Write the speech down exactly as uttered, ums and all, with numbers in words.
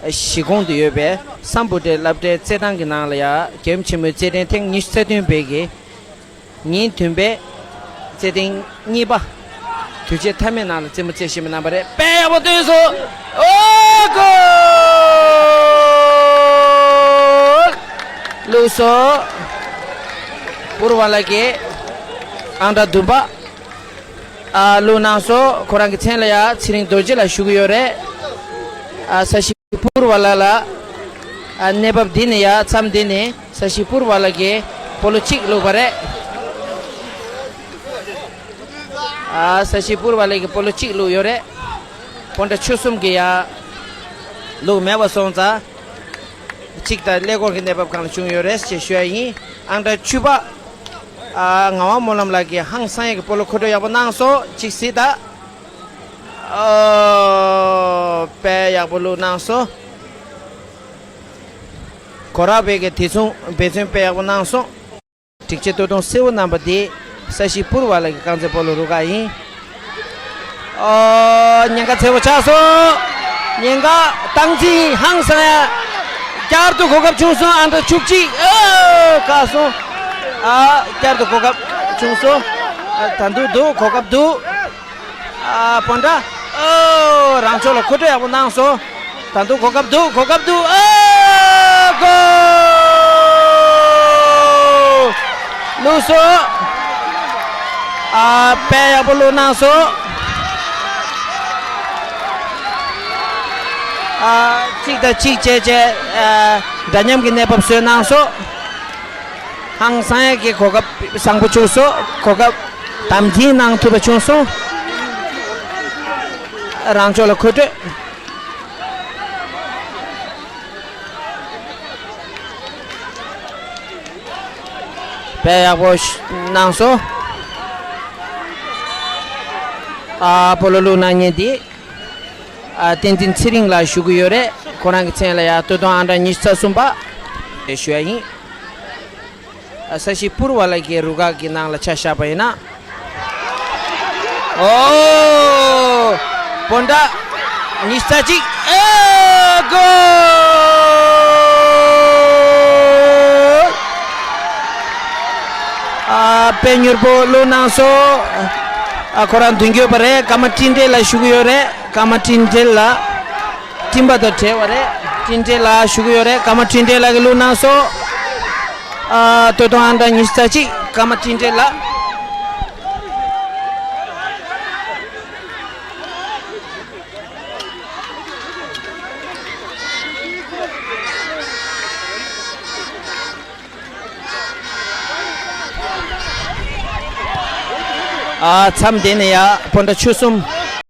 གཞིས་ཁོངས་དུ་ཡོད་པའི་སམ་བྷོ་ཊའི་སློབ་གྲྭའི་རྩེད་ཐང་གི་ནང་ལ་ཡ་རྒྱལ་ཡུམ་ཆེན་མོའི་རྩེད་འགྲན་ཐེངས་ཉི་ཤུ་རྩ་བདུན་པའི་གི་ཉིན་བདུན་པའི་རྩེད་ཐེངས་གཉིས་པ་དུས་ཆེན་མཐའ་མའི་ནང་ལ་རྩེད་མོ་རྩེ་བཞིན་པའི་རྣམ་པ་རེད། དཔེ་ཡག་པོ་བཏོན་སོང་། ཨོ་གོལ། བླུགས་སོང་། པུར་བ་ལ་གི་ཨང་གྲངས་བདུན་པ། ཨ། བླུགས་གནང་སོང་། ཁོ་རང་གི་མཚན་ལ་ཡ་ཚེ་རིང་རྡོ་རྗེ་ལ་ཞུ་གི་ཡོད་རེད། ཨ། ས་གཞི་པུར་བ་ལ་ལ། ཨ། གནས་བབ་འདི་ནས་ཡ་མཚམས་འདི་ནས་ས་གཞི་པུར་བ་ལ་གི་སྤོ་ལོ་གཅིག་བླུགས་པ་རེད། ཨ། ས་གཞི་པུར་བ་ལ་གི་སྤོ་ལོ་གཅིག་བླུགས་ཡོད་རེད། སྤོན་ཊ་ཆུ་གསུམ་གི་ཡ་བླུགས་མེད་པ་སོང་ཙང་། གཅིག་དང་ཀླད་ཀོར་གྱི་གནས་བབ་སྒང་ལ་བྱུང་ཡོད་རེད་ཅེས་ཞུ་ཡ་ཡིན། ཨང་གྲངས་བཅུ་པ། ཨ། ངག་དབང་སྨོན་ལམ་ལགས་ཀྱིས་ཧང་སང་ཡག་གི་སྤོ་ལོ་མཁོ་སྤྲོད་ཡག་པོ་གནང་སོང་། གཅིག་གཟིགས་དང་། ཨོ། དཔེ་ཡག་པོ་བླུགས་གནང་སོང་། གོ་ར་བའི་གི་དེ་མཚུངས་འབད་བརྩོན་དཔེ་ཡག་པོ་གནང་སོང་། སྒྲིག་ཆས་སྟོད་ཐུང་སེར་པོ་བསྣམས་པ་དེ་ས་གཞི་པུར་བ་ལ་གི་རྐང་རྩེད་སྤོ་ལོ་རུ་ཁག་ཡིན། ཨོ། ཉེན་ཁ་ཆེ་པོ་ཆགས་སོང་། ཉེན་ཁ་སྟངས་འཛིན་ཧང་སང་ཡ། བསྐྱར་དུ་གོ་སྐབས་བྱུང་སོང་། ཨང་གྲངས་བཅུ་གཅིག་ཨོ། བཀག་སོང་། ཨ། བསྐྱར་དུ་གོ་སྐབས་བྱུང་སོང་། ཨ། ད་འདུག་འདུག་གོ་སྐབས་འདུག་ཨ། སྤོན་ཊ། ཨོ། རང་ཕྱོགས་ལ་མཁོ་སྤྲོད་ཡག་པོ་གནང་སོང་། ད་དུང་གོ་སྐབས་འདུག་གོ་སྐབས་འདུག་ཨ། གོལ། བླུགས་སོང་། ཨ། དཔེ་ཡག་པོ་བླུགས་གནང་སོང་། ཨ། གཅིག་དང་གཅིག་བྱས་བྱས། ཨ། འདྲ་མཉམ་གྱི་གནས་བབ་བཟོས་གནང་སོང་། ཧང་སང་ཡག་གི་གོ་སྐབས་བཟང་པོ་བྱུང་སོང་། གོ་སྐབས་དམ་འཛིན་གནང་ཐུབ་པ་བྱུང་སོང་། རང་ཕྱོགས་ལ་མཁོ་སྤྲོད། དཔེ་ཡག་པོ་གནང་སོང་། ཨ། སྤོ་ལོ་བླུགས་གནང་མཁན་དེ། ཨ། བསྟན་འཛིན་ཚེ་རིང་ལགས་ཞུ་གི་ཡོད་རེད། ཁོ་རང་གི་མཚན་ལ་ཡ་སྟོད་ཐུང་ཨང་གྲངས་ཉི་ཤུ་རྩ་གསུམ་པ་རེད་ཞུ་ཡ་ཡིན། ཨ། ས་གཞི་པུར་བ་ལ་གི་རུ་ཁག་གི་ནང་ལ་ཆ་བཞག་པ་ཡིན་ན། ཨོ། སྤོན་ཊ། ཉི་ཤུ་རྩ་གཅིག་ཨེ། གོལ། ཨ། དཔེ་མྱུར་པོ་བླུགས་གནང་སོང་། ཨ། ཁོ་རང་མདུན་སྐྱོད་པ་རེད། ཀརྨ་སྤྲིན་བྲལ་ལགས་ཞུ་གི་ཡོད་རེད། ཀརྨ་སྤྲིན་བྲལ་ལགས། སྤྲིན་པ་དང་བྲལ་བ་རེད། སྤྲིན་བྲལ་ལགས་ཞུ་གི་ཡོད་རེད། ཀརྨ་སྤྲིན་བྲལ་ལགས་ཀྱིས་བླུགས་གནང་སོང་། ཨ། སྟོད་ཐུང་ཨང་གྲངས་ཉི་ཤུ་རྩ་གཅིག་ཀརྨ་སྤྲིན་བྲལ་ལགས། ཨ། མཚམས་དེ་ནས་ཡ་སྤོན་ཊ་ཆུ་གསུམ།